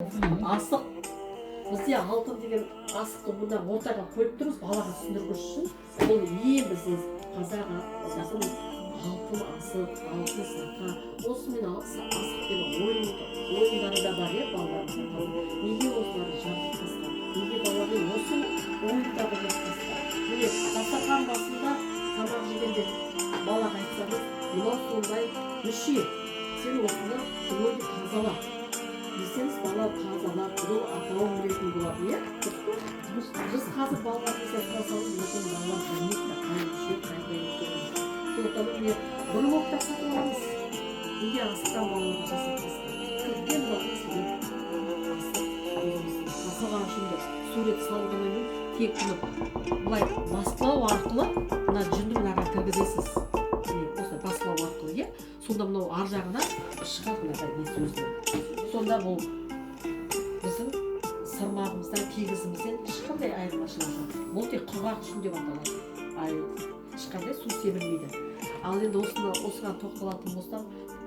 Асық бізде алтын деген асықты бұнда ортаға қойып тұрмыз балаға түсіндіргіш үшін. Бұл ең біздің қазақ сосын алтын асық, алтын сақа. Осымен асықпен ойындары да бар, иә, балаларымызда қазір. Неге осыларды жабдықтасқа? Неге балалармен осы ойындарды ойнатпасқа? Міне, дастархан басында тамақ жегенде балаға айтсаңыз: «Мынау сондай мүше, сен осыны ойды тазала», — десеңіз, бала тазалап, бұның атауын білетін болады, иә, дұрыс қой? Біз қазір балаларымыздан сұрасаңыз, ертең балалар білмейді да, қай мүше қайда екенін. Сондықтан міне, брелок та сатып аламыз. Неге асықтан балаларға жасатпасқа? Кілтпен міне, асық өзіміздің жасаған жүнді сурет салғаннан кейін тек бұны былай басқылау арқылы мына жүнді мынаға кіргізесіз. Міне, осылай басқылау арқылы, иә. Сонда мынау ар жағына шығады мынадай несі өзінің. Сонда бұл біздің сырмағымыздан, кигізімізден ешқандай айырмашылығы жоқ. Бұл тек құрғақ жүн деп аталады, ешқандай су себілмейді. Ал енді осыны, осыған тоқталатын болсам,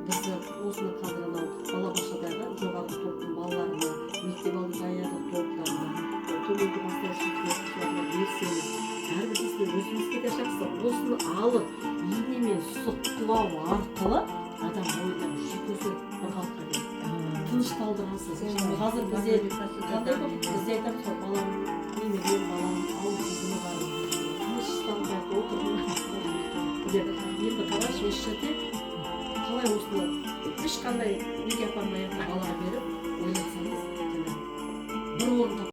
бізді осыны қазір анау балабақшадағы жоғарғы топтың балаларына, мектеп алды даярлық топтарына, төменгі бастауыш сынып оқушыларына берсеңіз, әрбір өзімізге де жақсы. Осыны алып, инемен сұққылау арқылы адам бойындағы жүйкесі бір қалыпқа келеді, тынышталдырасыз. Қазір бізде қандай болды? Бізде айтамыз ғой: балам, немерем, балам аутизмі бар, тынышталмайды, отырмайды деп. Енді қарашы, осы жерде қалай осыны ешқандай неге апармай ақ балаға беріп ойнатсаңыз, жаңағы бір орын таппай